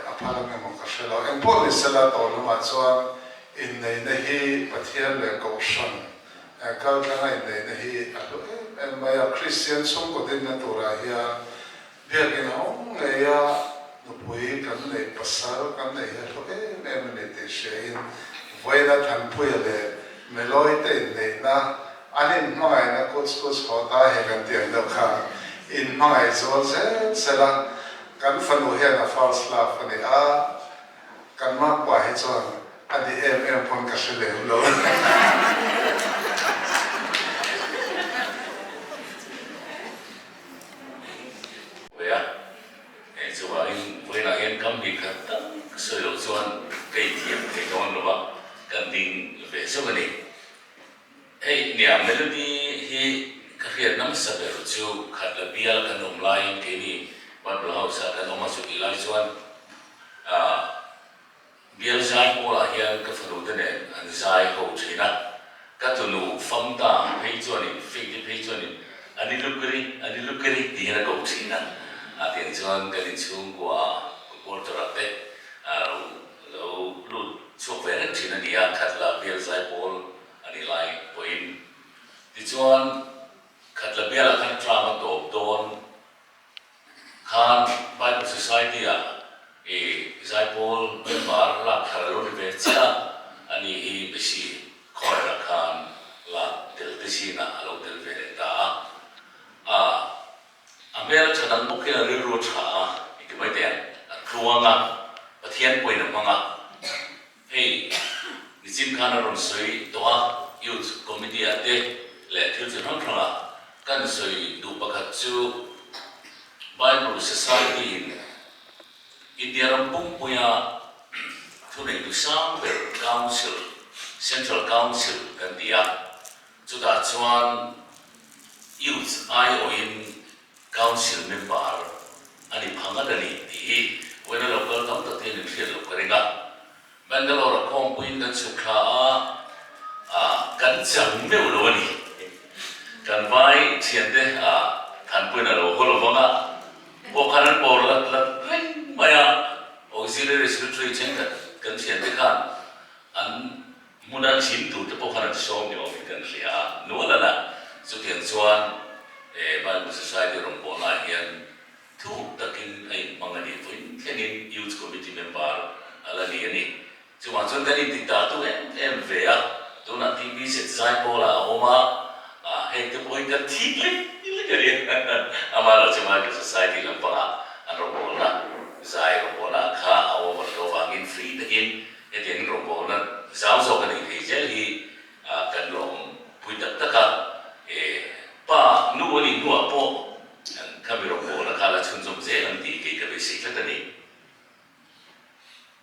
A phal ang emaw ka hre lo. Engpawh ni sela tawh lamah chuan inneihna hi Pathian leh Kohhran kaltlanga inneihna hi a hlu em em mai a. Kristian chhungkaw dinna turah hian biakin a awm ngei a, nupui kan neih, pasal kan neih hi a hlu em em a ni tih hriain vawiina Thanpuia leh Meloi te inneihna an inhmangaihna kuch kuch haw ta he kan tih ang deuh khan inhmangaih zual zel sela Kan fanu hian a first love a ni a, kan makpa hi chuan a ni em em pawn ka hre lem lo. Ve a, hei chuvangin vawiinah hian kam hnih khat tak sawi loh chuan ka inthiam thei dawn lo va, kan ding ve zawk a ni. Hei nia melody hi ka hriat nasa ber chu khat la bial kan awm laiin keini Bible House ah kan awm a chutih lai chuan ah bial zai pawlah hian ka fanu te nen an zai ho thin a, ka tunu famta phei chuanin Faith-i phei chuanin ani lukiri ani lukiri tih hian a ko thin a, a tiang chuan kan inchhungkua ah quarter ah te Lo lut chhuak ve reng thin a ni a, Khatla bial zaipawl a nih lai pawhin. Tichuan, Khatla bialah khan tram a tawp dawn khan Bible Society-ah i zaipawl member lak thar a lo ni ve chiah a, ani hi Besi Choir-ah khan lak tel te zinah a lo tel ve leh ta a. A. A hmel a tha dang bawk hian a rilru a tha a, i ti mai teh ang, a tluang a, Pathian pawhin a hmang a. Hei, nichin khan a rawn sawi tawh a, Youth Committee ah te leh thil chi hrang hrang ah kan sawi duh pakhat chu Bible Society in India ram pumpuia thuneitu sang ber Council, Central Council kan ti a, Chutah chuan Youth aiawhin Council member a ni pha ngat a ni tih hi vawiina local tam tak te hian in hriat loh ka ring a. Bangalore a khawmpuiin kan chhuk thla a, ah kan chang meuh lo a ni. Kan vai thiante ah Thanpuiin a lo haw lo vang a, pawh khan an pawr lat lat reng mai a. Auxiliary Secretary thenkhat kan thiante khan an hmuna chhim tur te pawh khan an sawm ni awmin kan hria a, nual a la. Chutiang chuan Bible Society rawngbawlnaah hian thuk takin a inhmang a ni. Vawiin thlengin Youth Committee member a la ni a ni. Chuvang chuan kan inti ta tu em em ve a, tunah TBZ Zaipawlah a awm a, heng te pawhin kan thik lek lek a ni. Amaherawhchu Bible Society lampangah an rawngbawlna, zai rawngbawlna kha a over loh avangin free takin hetiangin rawngbawlna zau zawk a nei thei zel hi kan lawm pui tak tak a. Pa nu a nih hnuah pawh khami rawngbawlna kha la chhunzawm zel ang tih kei ka beisei tlat a ni.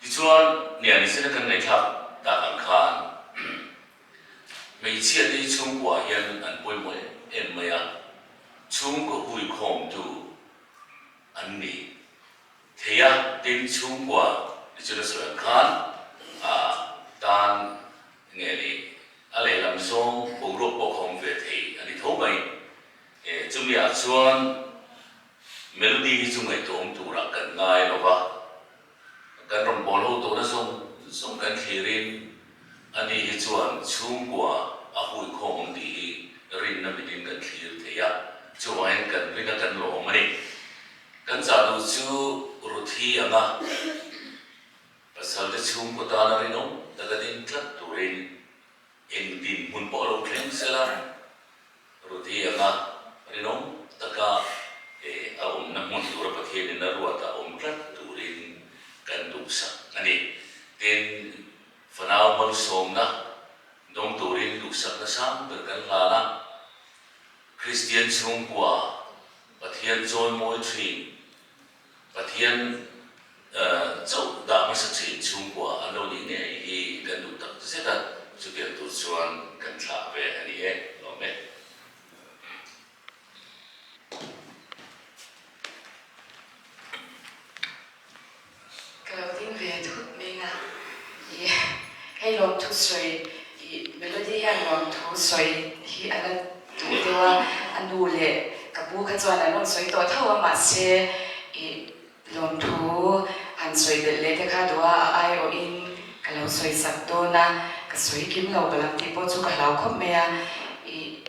Tichuan, Niani sena kan ngaihthlak tak ang khan hmeichhia te hi chhungkua hian an pawimawh em em mai a, chhungkaw hui khawmtu an ni thei a, tin chhungkua tichuan a sawi ang khan tan nge ni a lehlam zawng boruak pawh kha awm ve thei a ni tho mai. Chumi ah chuan Melody hi chu ngaihtuahawm turah kan ngai lo va, kan rawn bawl ho tawhna zawng zawng kan thlirin ani hi chuan chhungkua a huikhawm ang tih hi rinna mitin kan thlir thei a, chuvangin kan ring a kan lawm a ni. Kan chah duh chu Ruthi anga pasalte chhungkaw tana rinawm taka ding tlat turin eng dinhmun pawh lo thleng sela, Ruthi anga rinawm taka a awmna hmun tura Pathianin a ruat a awm tlat turin kan duhsak a ni. Tin, fanau malsawmna dawng turin duhsakna sang ber kan hlan a, Kristian chhungkua Pathian chawimawi thin, Pathian chauh dah hmasa thin chhungkua an lo nih ngei hi kan duh tak zet a, chutiang tur chuan kan thlah ve a ni e, lawm e. Ka lo ding ve thut mai a, ih hei lawmthu sawi ih Melody hian lawmthu sawi hi a la duh deuh a, a nu leh ka pu kha chuan an rawn sawi tawh tho a mahse ih lawmthu han sawi belh leh te kha duh a, a aiawhin ka lo sawi sak dawn a, ka sawi kim lo palang tih pawh chu ka hlau khawp mai a, ih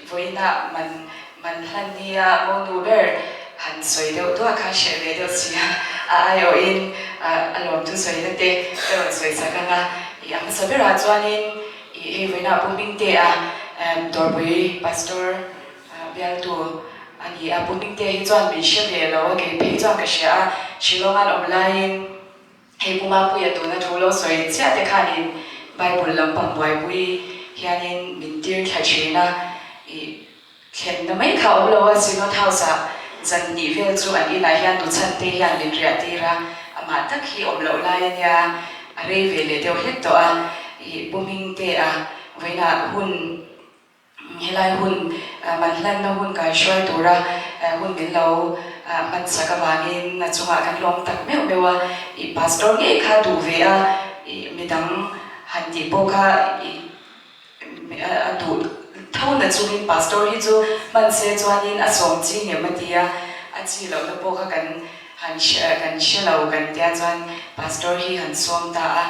Vawiinah man man hlan nia monu ber han sawi deuh duah kha hreh ve deuh si a, a aiawhin a lawmthu sawina te ka rawn sawi chak ang a, ih a hmasa berah chuanin ih hei vawiinah Pu Hmingtea Dawrpui Pastor bialtu a ni a, Pu Hmingtea hi chuan min hre ve lo a, kei phei chuan ka hria a, Shillong an awm laiin Hei Pu Mapuia tuna thu lo sawi chiah te khanin Bible lampang buaipui hianin min tir thla thin a, ih thlenna mai kha awm lo a, Synod House ah zan hnih vel chu an inah hian tuchhan te hian min riah tir a, amah tak hi awm loh lai ania a rei ve leh deuh hlek tawh a, ih Pu Hmingtea vawiinah hun Helai hun manhlanna hun kaihruai tura hun min lo hmansak avangin a chungah kan lawm tak meuh meuh a, i pastor ngei kha duh ve a, i midang han tih pawh kha i a duh tho na chungin pastor hi chu hman se chuanin a sawm chi ngem a ti a, a chi lohna pawh kha kan han kan hre lo kan tia chuan pastor hi han sawm ta a.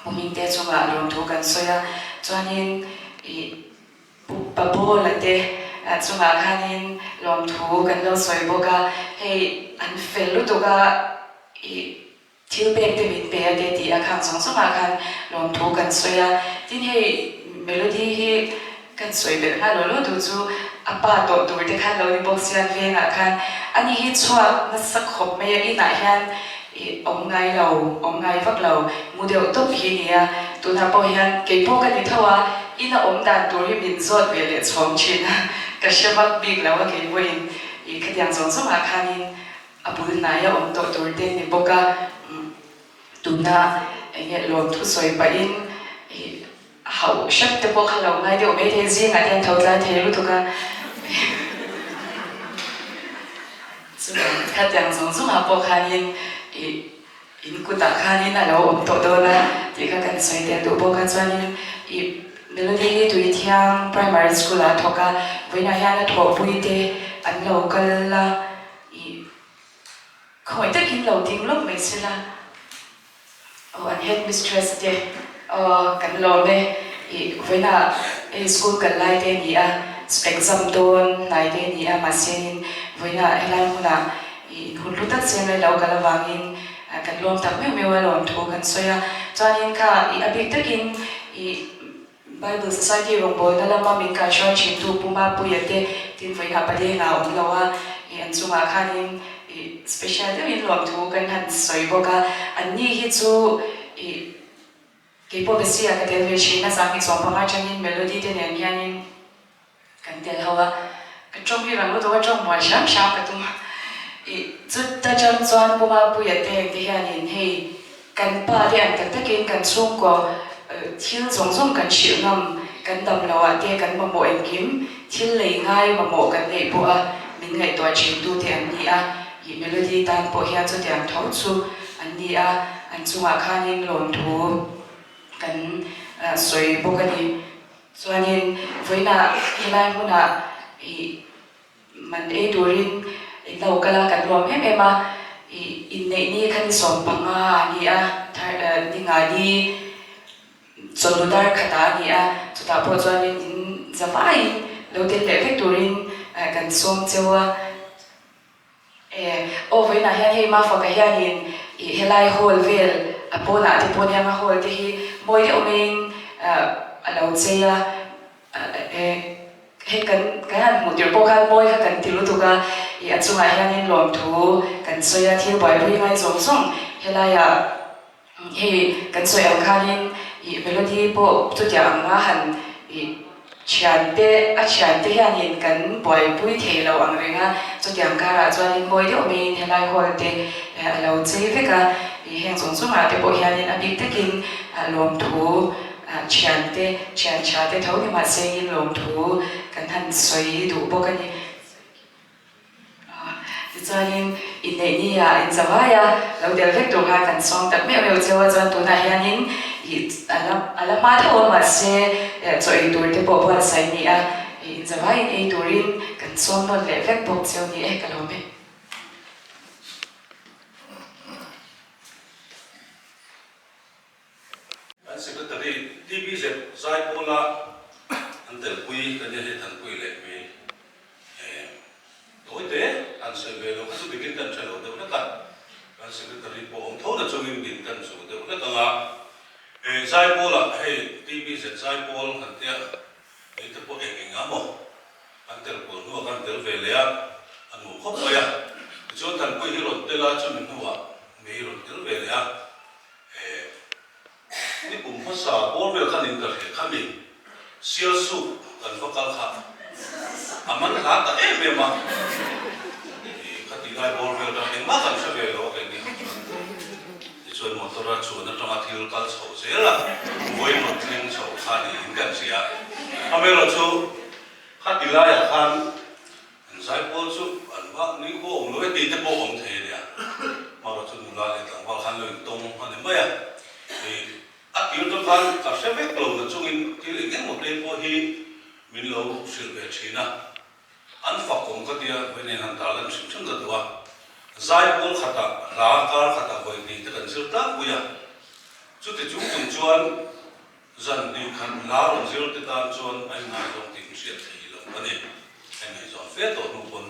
Pu Hmingte chungah lawmthu kan sawi a, chuanin ih Pu Pabola te chungah khanin lawmthu kan lo sawi bawk a, hei an fel lutuk a, ih thil pek te min pe a te tih a khang zawng zawngah khan lawmthu kan sawi a, tin hei Melody hi Kan sawi belh nghal lo lo duh chu a pa tawh tur te khan lo ni bawk sia vengah khan ani hi chhuak nasa khawp mai a inah hian ih awm ngai lo awm ngai vak lo mu deuh tawp hi nia tunah pawh hian kei pawh ka ni tho a ina awm dan tur hi min zawt ve leh chhawng thin a ka hre vak bik lo a kei pawhin ih khatiang zawng zawngah khanin a bul hnaia awm tawh tur te ni bawk a tuna eng nge lawmthu sawi pahin ih Hauh hrep te pawh kha lo ngai deuh mai thei, zingah te hian tho tlai thei lutuk a, chuan khatiang zawng zawngah pawh khanin ih in kutah khanin a lo awm tawh dawn a tih kha kan sawi tel duh bawk a, chuanin ih Melody hi Tuithiang Primary School ah a thawk a, vawiinah hian a thawhpui te an lo kal a, ih khawi takin lo ding lawk mai sela. Aw an headmistress te aw kan lawm e ih vawiinah hei school kal lai te a ni a exam dawn hnai te a ni a mahse in vawiinah helai hmunah ih inhun hlu tak chiang lai lo kal avangin kan lawm tak meuh meuh a lawm thu kan sawi a chuanin kha ih a bik takin ih Bible Society rawngbawlna lama min kaihruai thintu Pu Mapuia te tin vawiinah Padenga a awm lo a, ih an chungah khanin ih special deuhin lawmthu kan han sawi bawk a, anni hi chu ih keipawh Besi-ah ka tel ve thin a, 20 15 atangin Melody te nen hianin Kan tel ho a, ka tawng hi rang lutuk a tawng mual hram hram ka tum a, ih chuta tang chuan Pu Mapuia te engte hianin hei kan pa te ang tak takin kan chhungkaw thil zawng zawng kan hrilh ngam, kan dam loh ah te kan mamawh engkim thil lei ngai mamawh kan neih pawh a min ngaihtuah thin tu te an ni a, ih Melody tan pawh hian chutiang tho chu an ni a, an chungah khanin lawmthu kan sawi bawk a ni. Chuanin vawiinah helai hmunah ih man ei turin in lo kal a, kan nuam em em a, ih inneih ni kha ni 15 a ni a, thar ni nga ni chawhnu dar khatah a ni a, chutah pawh chuanin in zavaiin lo tel leh vek turin kan sawm cheu a. E, aw vawiinah hian hei Mafaka hianin ih helai hall vel a pawnah te pawh nia hall te hi mawi deuh maiin a lo chei a, e hei kan kan han hmuh tirh pawh khan mawi kha kan ti lutuk a, ih a chungah hianin lawmthu kan sawi a, thil buaipui ngai zawng zawng helaiah Hei kan sawi ang khanin ih melody pawh chutiang anga han ih thiante a thiante hianin kan buaipui thei lo ang reng a, chutiang karah chuanin mawi deuh maiin helai hall te a lo chei vek a, ih heng zawng zawngah te pawh hianin a bik takin lawmthu thiante thian tha te tho ni mahse in lawmthu kan han sawi duh bawk a ni. Tichuanin inneih ni ah in zavai a, lo tel vek tur khan kan sawm tak meuh meuh cheu a, chuan tunah hianin ih a la a la hma deuh a mahse chaw ei tur te pawh buatsaih ni a, ih in zavaiin ei turin kan sawm nawn leh vek bawk cheu ni e ka lawm e. Kan Secretary TBZ Zaipawla an telpui kan nia hei Thanpui leh mi tawi te an sawi ve lo kha chu dikin kan hre lo deuh hlek a, kan Secretary pawh awm tho na chungin din kan chu deuh hlek ang a. Zaipawla hei TBZ Zaipawl kan tia hei te pawh eng eng a maw an telpawl hnuah kan tel ve leh a, a nuam khawp mai a. Tichuan Thanpui hi rawn tel a, chumi hnuah mei rawn tel ve leh a. He ni kum hmasa bawr vel khan in ka hre kha mi sial sup kan va kal kha a man hla ta em em a, i kha ti lai bawr vel khan engmah kan hre ve lo a kei ni ang chuan tichuan motor a chuan atanga thil kal chho zel a vawiin rawn thleng chho kha niin kan hria amaherawhchu kha ti laiah khan An zaipawl chu an vak ni khua awm lo e tih te pawh awm thei a nia. Hmara chu nula leh tlangval khan lo intawng a ni mai a. Ih, a tir te khan ka hre vek lo na chungin thil eng emaw te pawh hi min lo hrilh ve thin a. An fak awm ka tia vawi nen han tar lan hrim hrim ka duh a. Zaipawl khatah hla kar khatah vawi hnih te kan zir tlangpui a. Chuti chung chung chuan Zan hnih khat hla rawn zir te tan chuan a inngaihzawng tih in hriat thei lo a ni. A inngaihzawn fe tawh hnu pawn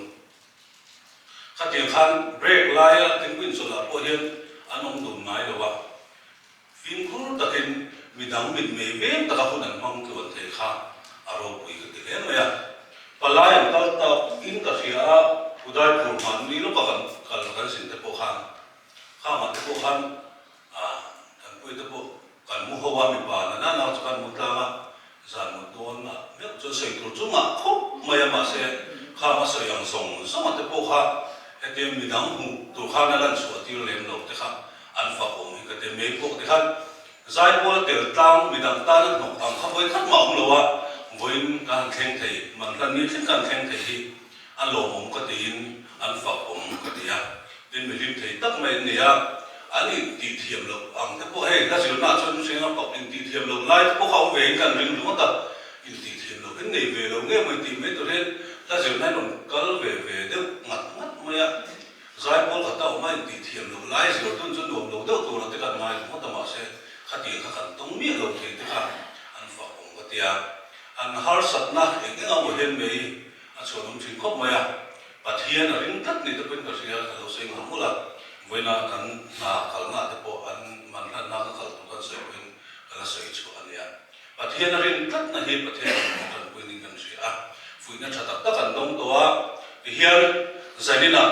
khatiang khan break laia thingpui inchawlh ah pawh hian an awm dun ngai lo a, fimkhur takin midang mitmei veng taka hun an hmang tluan thei kha a ropui ka ti hle mai a. Palai an kal tak in ka hria a, Udaipur hmanni lawka kan kal kan zin te pawh khan khangah te pawh khan kan puite pawh Kan mu ho a, mipa na na nau chu kan mu tlang a, zan mut dawn ah meuh chuan sawi tur chu ngah khawp mai a, mahse khang a sawi ang zawng zawng a te pawh kha hetia midang hmuh tur khan a lan chhuah tir lem lo te kha an fak awm hi ka ti a, mei pawh ti khan zaipawl a tel tlang midang tan a hnawk ang kha vawi khat mah awm lo a, vawiin ka han thleng thei, man hlan ni thleng ka han thleng thei hi A lawmawm ka tiin an fakawm ka ti a, tin mi hlim thei tak mai an ni a, an intihthiam loh ang te pawh hei hla zirna ah chuan hriang a pak intihthiam loh lai te pawh kha awm ve in kan ring ringawt a, intihthiam loh in nei ve lo nge maw tih mai tur hian hla zirna in rawn kal ve ve deuh ngat ngat mai a, zaipawl khata awm a intihthiam loh lai zir dun chu nuam lo deuh tur ang te kan ngai ringawt a mahse. tia. An harsatna eng eng emaw hian mei a chhuanawm thin khawp mai a, Pathian a ring tlat ni te pawhin ka hria, ka lo sawi nghah mawlh a, vawiina kan hna kalna te pawh an man hlanna ka kal tur kan sawi pawhin ka la sawi chhuah a nia. Pathian a rin tlatna hi Pathian in a tanpui ning kan hria a, fuihna tha tak tak an dawng tawh a, tihian zaninah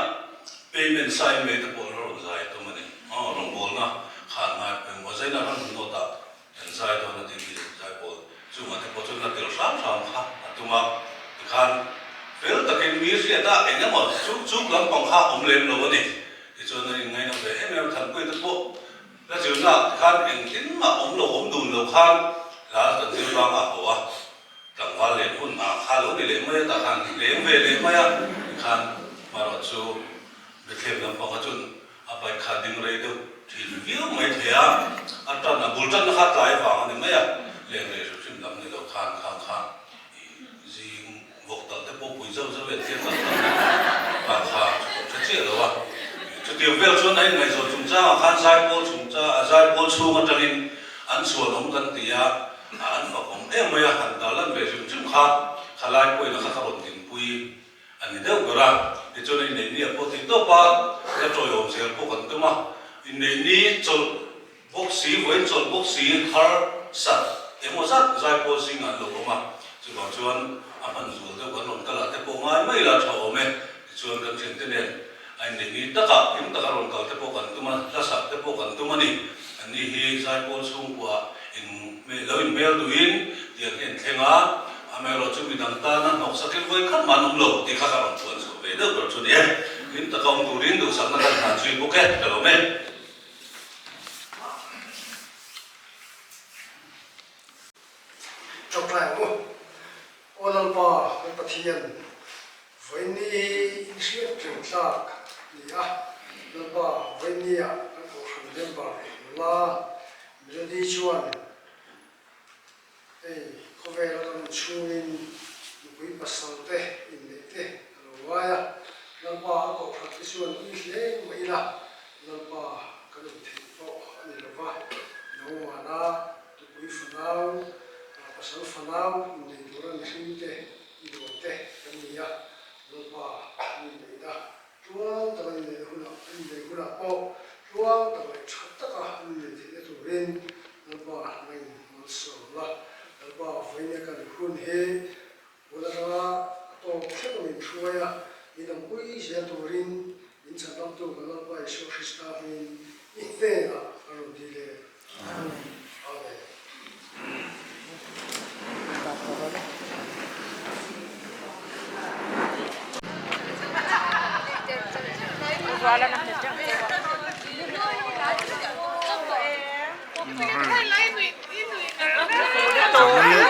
payment sa in mei te pawh la rawn zai tum a ni. Aw, rawngbawlna khan ngai pawimawh zainah ran hun nawtah Kan zai dawn a tih hi zai pawl chungah te pawh chuan la tel hram hram kha a tum a, tikhan fel takin mi hriat a eng emaw chu chuk lampang kha awm lem lo a ni. Tichuan a inngaina ve em em a, Thanpuia te pawh la zirna ah tikhan engtin mah awm lo awm dun lo khan hla kan zir vang a haw a, tlangval len hun ah kha lo ni leh mai a tah khan leng ve leh mai a, tikhan hmarawh chu Bethlehem lampang ah chuan A bike kha ding rei deuh thin viau mai thei a, a tan a bul tanna kha tlai vang a ni mai a, leng rei hrim hrim lam ni lo khan khang kha i zing vawk talh te pawh pui zauh zauh en tir tak tak khan kha chu kan hre chiah lo a. Chutiang vel chuan a inngaihzawn chungchangah khan zaipawl chungchang zaipawl chhung atangin an chhuanawm kan ti a, an fakawm em mai a, han tarlan ve hrim hrim kha khalai pawhin a kha ka rawn dinpui. A ni deuh ber a, tichuan inneih ni a pawh thei tawp a, la tawiawm zel pawh kan tum a, inneih ni chawlh bawk si, vawiin chawlh bawk si har sat engemaw zat zai pawl zingah an lo awm a, chuvang chuan a hman zual deuh kan rawn kal ah te pawh ngai mai la tha awm e, tichuan kan thiante nen a inneih ni takah hlim taka rawn kal te pawh kan tum a, hla sak te pawh kan tum a ni, anni hi zai pawl chhungkua In lo inhmel duhin tiang hi an thleng a, amaherawh chu midang tana hnawksak in vawi khat mah an awm lo tih kha ka rawn chuan chhuah ve deuh ber chu a ni e. Hlim taka awm turin duhsakna kan hlan zui bawk e, ka lawm e. Tawngtai ang u. Aw Lalpa kan Pathian, vawiin hi in hriat reng tlak ni a, Lalpa vawiin ah kan kohhran member nula Melody chuan hei khawvela kan awm chhungin nupui pasal te inneih te a lo ngai a, Lalpa a kohhran te chuan ui hle mah ila Lalpa kan awm theih pawh a ni lova, nangmahna Nupui fanau, pasal fanau innei tura mihringte i duan te kan ni a, Lalpa an inneihna tluang taka inneih hunah an inneih hunah pawh tluang tak leh tha taka an inneih theihna turin Lalpa nangin malsawm la. Lalpa vawiin kan hun hi Hun atanga a tawp thleng min hruai a, min awmpui zel turin min chhandamtu kan Lalpa Isua Krista hmingin i hnenah a rawn dil e. Amen.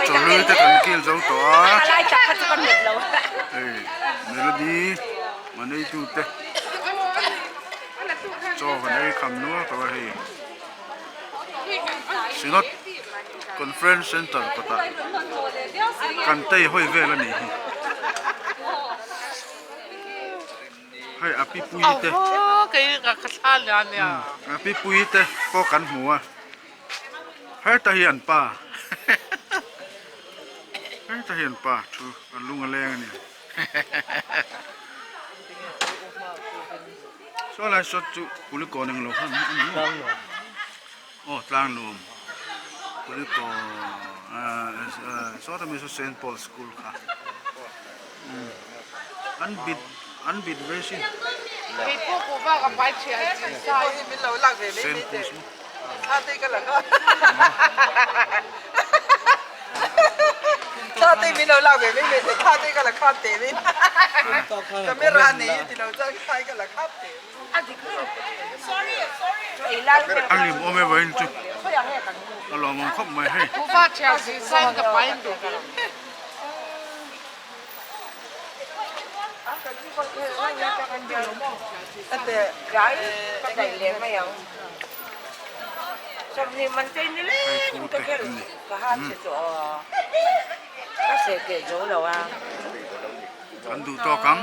Chawhlui te kan kil zo tawh a hei melody a neitu te chaw kan ei kham nual tawh a hei Synod Conference Centre kawtah kan tei hawi vel a nih hi. Hei a pi pui te a pi pui te pawh kan hmu a heta hi an pa heta hi an pa thu an lung a leng a ni saw lai saw chu kulikawn englo kha a ni maw aw tlang nuam kulikawn sawta mi saw Saint Paul school kha. An bit an bit ve sin. Sen pus maw. A lim awm e vawiin chu a lawmawm khawp mai hei. An duh tawk ang.